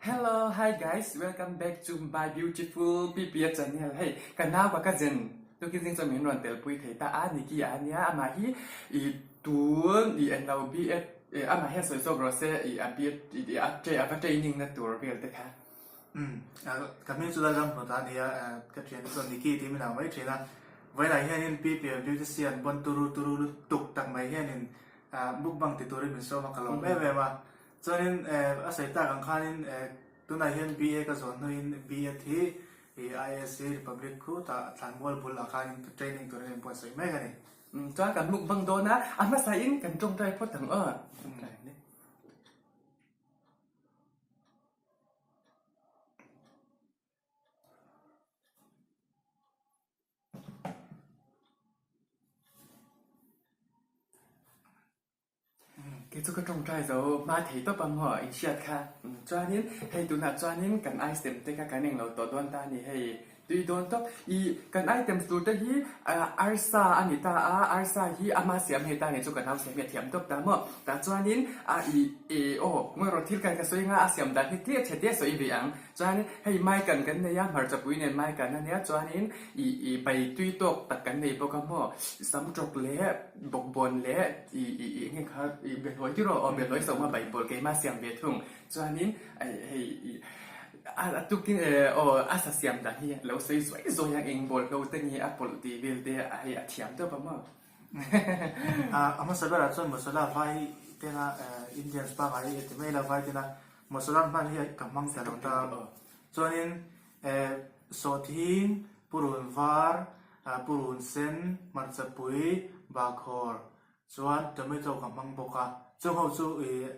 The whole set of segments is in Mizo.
Hello, hi guys, welcome back to my beautiful Pipia channel. Hei, ka nau ka cousin tukin zing chuan min rawn tel pui thei ta a, Nikki a nia, amah hi i tun i an lo B Ed, amah hian sawi zawk rawh se i a B Ed a va training na tur vel te kha. Umm, ka hming chu Lalramhlawta a nia, ka thiante chuan Nikki tih min au mai thin a. Vawiinah hianin Pipia beautician pawn turu turu lutuk tak mai hianin mukbang ti turin min sawm a, ka lawm em em a. Chuanin a sawi tak ang khanin tunah hian BA ka zawn hnuin B.Ed hi IAS hi Republic khutah Thlanmual bul ah khanin ka training turin min buatsaih mek a ni. Umm, chuan kan mukbang dawn a, a hmasain kan tawngtai phawt ang aw. Tawngtai ang le. Kei chu ka tawngtai zo hma thei tawp ang maw in hriat kha. Chuanin hei tunah chuanin kan item te kha kan englo tawh dawn ta a ni hei. Tui dawn tawp. Ih kan items tur te hi arsa a ni ta a, arsa hi ama siam hei ta ni chu ka nau siam hi a thiam tawp ta maw. Tah chuanin a ih eh aw ngawi rawh thil kai ka sawi anga a siam dan hi tlem chhe te sawi ve ang. Chuanin hei maikan kan nei a, hmarchapui nen maikan a nia chuanin ih ih bai tui tawk tak kan nei bawk a maw. Sam tawk leh bawkbawn leh ih ih ih enge kha ih behlawi tiraw aw behlawi sawma baibawl keima siam ve thung. Chuanin hei ih a tukin eh aw a sa siam dan hi lo sawi zuai zuai ang eng bawl hlo te nge a pawlh tih vel te hei a thiam deuh a maw. A hmasa berah chuan masala vai tena Indians pangngai hi ti mai la vai tena masala hman hi ka hmang ta lo ta. Chuanin eh sawhthing, purun var, purun sen, hmarchapui, bakhawr chuan tomato ka hmang bawk a. Chung ho chu ih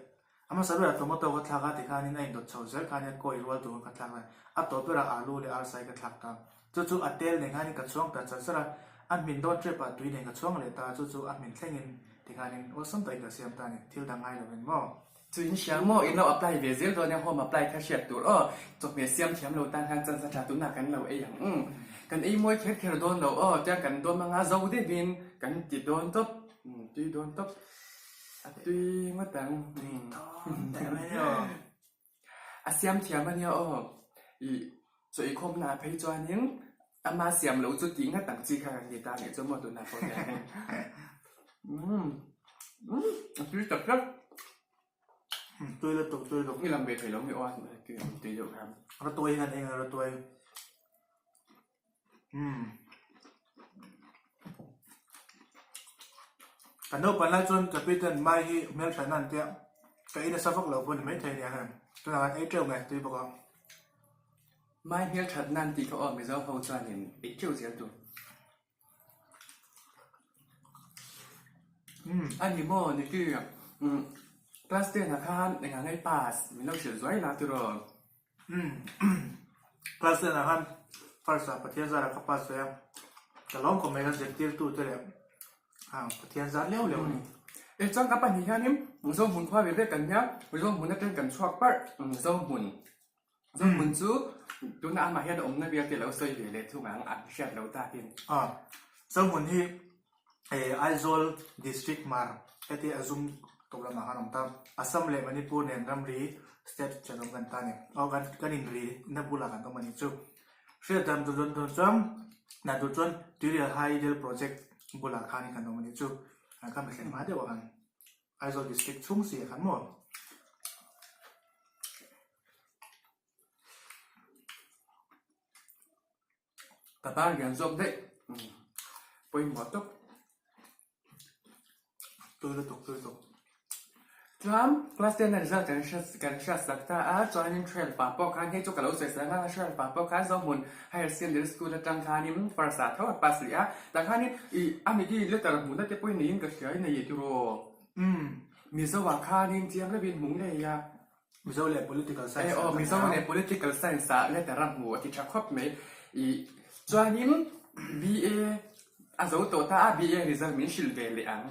A hmasa berah tomato ka thlak a tikhanin a indawt chho zel khan kawi rual tur ka thlak a, a tawp berah alu leh arsa hi ka thlak ta. Chu chu a tel nen khanin ka chhuang ta char char a, a hmin dawn tep ah tui nen ka chhuang leh ta a, chu chu a hmin thlengin tikhanin awlsam takin ka siam ta a ni, thil dang ngai lovin maw. Chu in hria maw in lo apply ve zel dawn e home apply kha hriat tur aw, chawhmeh siam thiam lo tan khan chance a tha tunah kan lo ei ang umm kan ei mawi kher kher dawn lo aw tia kan dawm anga zo deuhin kan ti dawn tawp umm tui dawn tawp. A tui ngawt ang. A siam thiam a nia aw. Ih chaw i khawmna ah phei chuanin ama siam loh chu tih nghat ang chi kha kan ni ta nih chu maw tunah pawh hian. Umm a tui tak tak. Tui lutuk tui lutuk. I lang ve thei lo nge aw a tui deuh khan. Rawtuai hian eng a rawtuai. Umm. Ka naupang lai chuan ka piten mai hi hmeltha nan tia ka ei nasa vak lo pawh ni maithei nia heng tunah khan ei teuh nge tui bawk a. Mai hmelthat nan tih kha aw Mizo ho chuanin ei teuh zel tur. Umm a ni maw Niki umm class ten ah khan engah nge i pass min lo hrilh zuai la tiraw. Class ten ah khan first ah Pathian zarah ka pass ve a, ka lawm khawp mai ka zirtirtu te leh Pathian zar leuh leuh a ni. E chuan ka pahnih hianin Zohmun khua ve vek kan nia, Zohmun atang kan chhuak parh Zohmun. Zohmun chu tunah amah hian a awmna bial te lo sawi ve leh thung ang an hriat lo takin. Zohmun hi Aizawl District Hmar heti a zum tawp lamah khan a awm ta. Assam leh Manipur nen ramri state thenawm kan ta a ni. Aw kan kan inri na bulah kan awm a nih chu. Hriat dan tur dawn chuan dan tur chuan Tuirial Hydel Project bulah khanin kan awm a nih chu. Kan mi thlen hma deuh ah khan Aizawl District chhung si ah khan maw. Ka tar lian zawk daih pawimawh tawp. Tui lutuk tui lutuk. Chuan class ten a result kan hre kan hriat sak ta a chuanin twelve ah pawh khan hei chu ka lo sawi sak ang a twelve ah pawh khan Zohmun Higher Secondary School atang khanin first ah tho a pass leh a tah khanin ih a midi letter hmuhna te pawhin neiin ka hria in nei tiraw Mizo ah khanin chiang deuhin hmu ngei a. Mizo leh Political Science ah Mizo leh Political Science ah letter a hmu a ti tha khawp mai. Ih chuanin BA a zo tawh ta a, BA result min hrilh ve leh ang.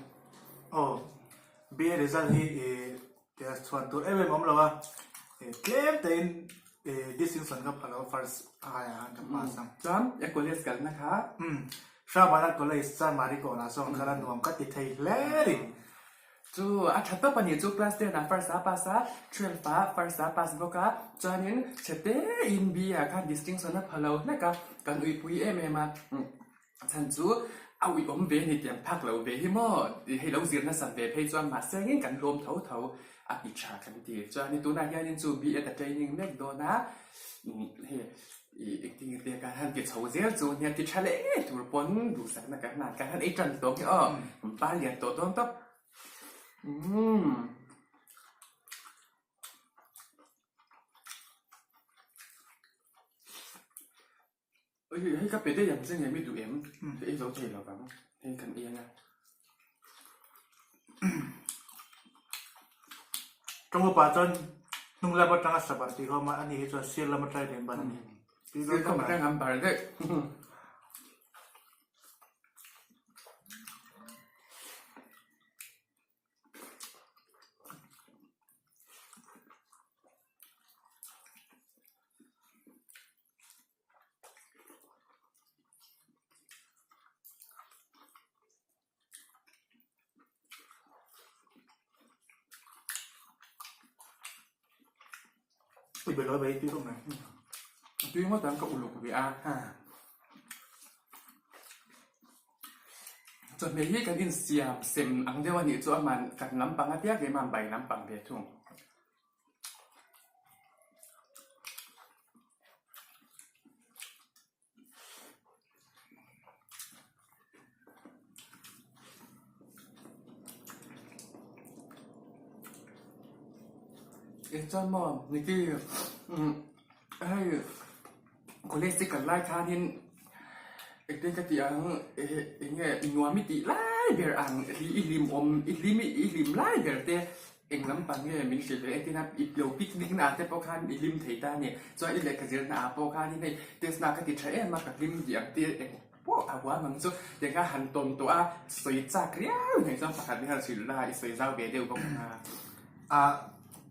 Aw, BA result hi ih tia chhuan tur em em a awm lo a, ih tlem tein ih distinction ka pha lo first aia khan ka pass ang. Chuan e college kalna kha? Umm, Hramana College Chanmari kawnah sawn kal a nuam ka ti thei hle a ni. Chu a tha tawp a ni chu class ten ah first a pass a, twelve ah first a pass bawk a, chuanin chhe in B ah khan distinction a pha lo hlek a, kan uipui em em a, a chhan chu a uih awm ve ni tiang phak lo ve hi maw hei lo zir nasat ve phei chuan mahse angin kan lawm tho tho a ti tha kan ti. Chuanin tunah hianin chu B Ed a training mek dawn a, hei Ih engtin nge te kan han ti chho zel chu nia ti tha leh ngei tur pawn duhsakna kan hlan kan han ei tan tawh hi aw pa lian tawh dawn tawp umm. Hei ka pe daih ang che nge mi duh em ka ei zo thei lo vang hei kan ei anga. Tawng upa chuan hnung lam atanga sabar tih ho a ni hi chuan sir lam atanga in ban a ni. Sir lam atanga an bar daih. I be lo ve tui khawp mai. Tui ngawt ang ka uluk ve a. Chawhmeh hi kan insiam sem ang deuh a nih chu aman kan lampang a piak em a bai lampang ve thung. Chuan maw Niki hei college te kal lai khanin engtin ka tih ang eng nge nuam i tih lai ber ang i hlim awm i hlim i hlim lai ber te Eng lampang nge min hrilh ve entin a i lo picnic na ah te pawh khan i hlim thei ta a ni. Chuan i lehkha zirna ah pawh khanin hei test na ka ti tha em a ka hlim tih ang te eng pawh a huam ang chu tiang kha han tawn tawh a sawi chak riau nei chuan pakhat hi han hrilh la i sawi zau ve deuh bawk ang a. A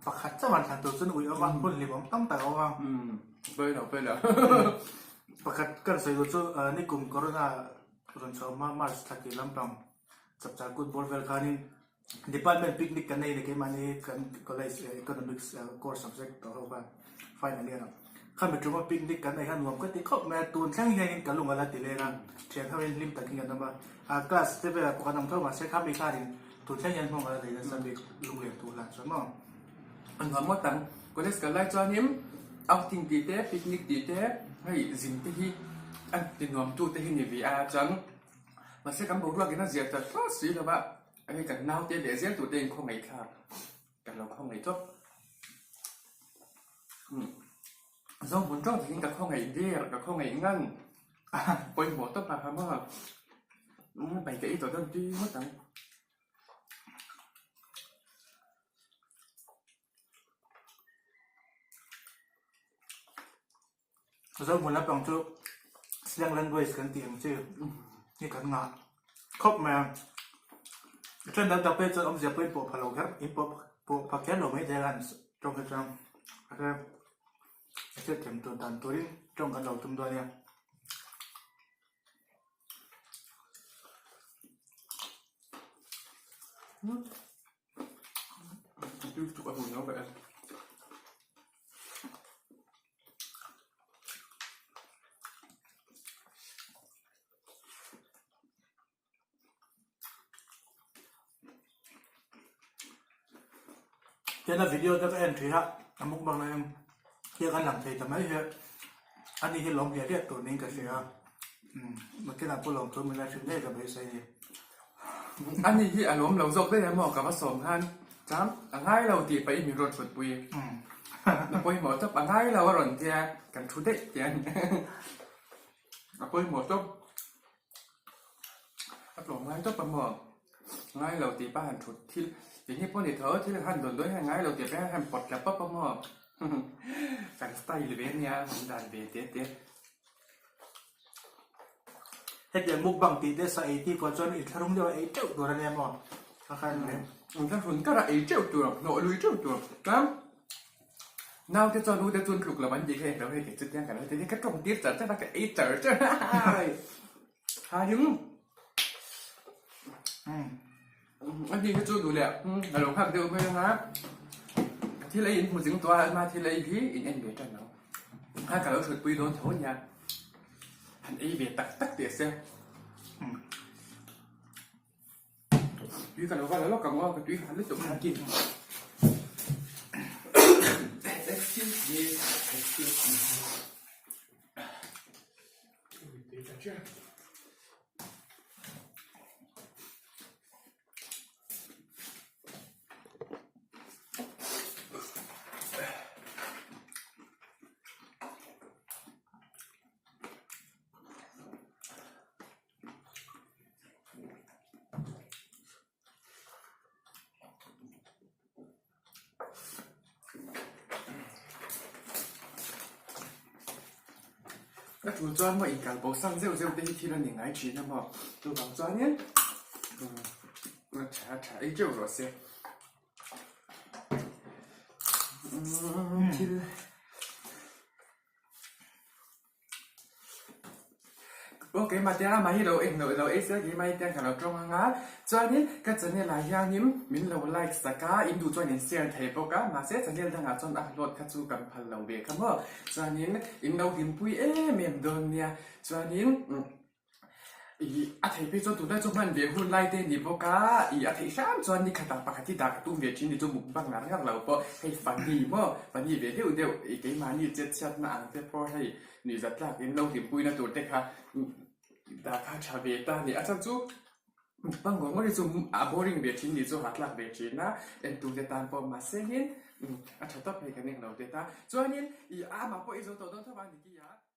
pakhat chauh han thlan tur chuan ui awm a hun hlim awm tam tak a awm a. Umm pawi lo pawi lo. Pakhat kan sawi duh chu nikum corona rawn chhuah hma March thla tih lampang chapchar kut bawr vel khanin Department picnic kan nei a ni keimahni kan college economics course subject tawh ho khan final year ah khami ṭuma picnic kan nei kha nuam ka ti khawp mai a tun thleng hianin ka lung a la ti leng a ṭhian ho in hlim takin kan awm a ah class te velah pawh kan awm tho mahse khami khanin tun thleng hian hmawng a la nei nasa bik lungleng tur lah chuan maw. A nuam ngawt ang college kal lai chuanin outing tih te picnic tih te hei zin te hi a ti nuam tu te hi ni ve a chuan mahse kan boruak in a zir ta thlawt si lo va. Hei kan naute leh zel tur te in khawngaih thlak ka lo khawngaih tawp. Umm Zohmun tawk takin ka khawngaih der ka khawngaih ngang pawimawh tawp a ha maw umm pai ka ei tawh dawn tui ngawt ang. Zohmun lampang chu slang language kan tih ang chi hi kan ngah khawp mai a. A then dang tak pawh hi chuan awmzia pawh in pawh pha lo kher in pawh pawh pha kher lo mai thei a han tawng hi chuan a hriatthiam tur dan turin tawng kan lo tum dawn a nia. Tiana video te ka en thin a, a mukbang na hian thil kan lang thei ta mai hi ani hi lawm hliah hliah tur niin ka hria a, umm nakinah pawh lawm thu min la hrilh ngei ka beisei a ni. Ani hi a lawm lo zawk daih a maw ka va sawm khan cham a ngai lo tih pahin min rawn hrutpui a pawimawh tawp a ngai lo a rawn tia kan thu daih tiang a pawimawh tawp a tlawm ngai tawp a maw ngai lo tih pah han thut thil ti hi pawh ni tho thil han dawn dawn hian ngai lo tih pah han pawt tla pawp a maw kan style ve ania han dan ve te te. Hetiang mukbang tih te sa ei tih pawh chuan inthlahrung deuh a ei teuh tur a nia maw? A khan le. Inthlahrun kar a ei teuh tur, hnawh lui teuh tur. Chuan naute chuan ute chuan tluk lo an tih kha englo hei kei chutiang ka lo ti ka tawng tir char char a ka ei char char a. Harim. A hni hi chu duh leh a lo nghak deuh mai ang a, thil ei in hmu zing tawh a, ama thil ei hi in en ve tan ang. A ka lo hrut pui dawn tho ania, han ei ve tak tak teh se. Tui ka lo va la lawk ang aw, ka tui han lutuk kha kin. Excuse me, excuse me. Tui ta chiah. Ka tul chuan maw inkal bo sang zeuh zeuh te hi thil a ni ngai thin a maw chuvang chuanin tha tha ei teuh rawh se thil. Aw keimah te a mahni lo eng loh lo ei sia keimah hi tiang ka lo tawng ang a chuanin ka channel ah hianin min lo like sak a in duh chuan in share thei bawk a mahse channel dangah chuan a hlawt kha chu kan phal lo ve kha maw chuanin in lo hlimpui em em dawn nia chuanin Ih a theih phei chuan tunlai chu hman ve hun lai te a ni bawk a, ih a theih hram chuan ni khatah pakhat hi dah ka tum ve thin ni chu mukbang ngar ngar lo pawh hei funny maw funny ve deuh deuh ih keimahni chet chhiatna ang te pawh hei nuihzat tlak in lo hlimpuina tur te kha dah kha tha ve ta a ni a chhan chu mukbang ngawr ngawr hi chu a boring ve thin ni chu hahthlak ve thin a entu te tan pawh mahse hian a tha tawp hei kan englo te ta chuanin ih amah pawh i zo tawh dawn tho a ni ki a.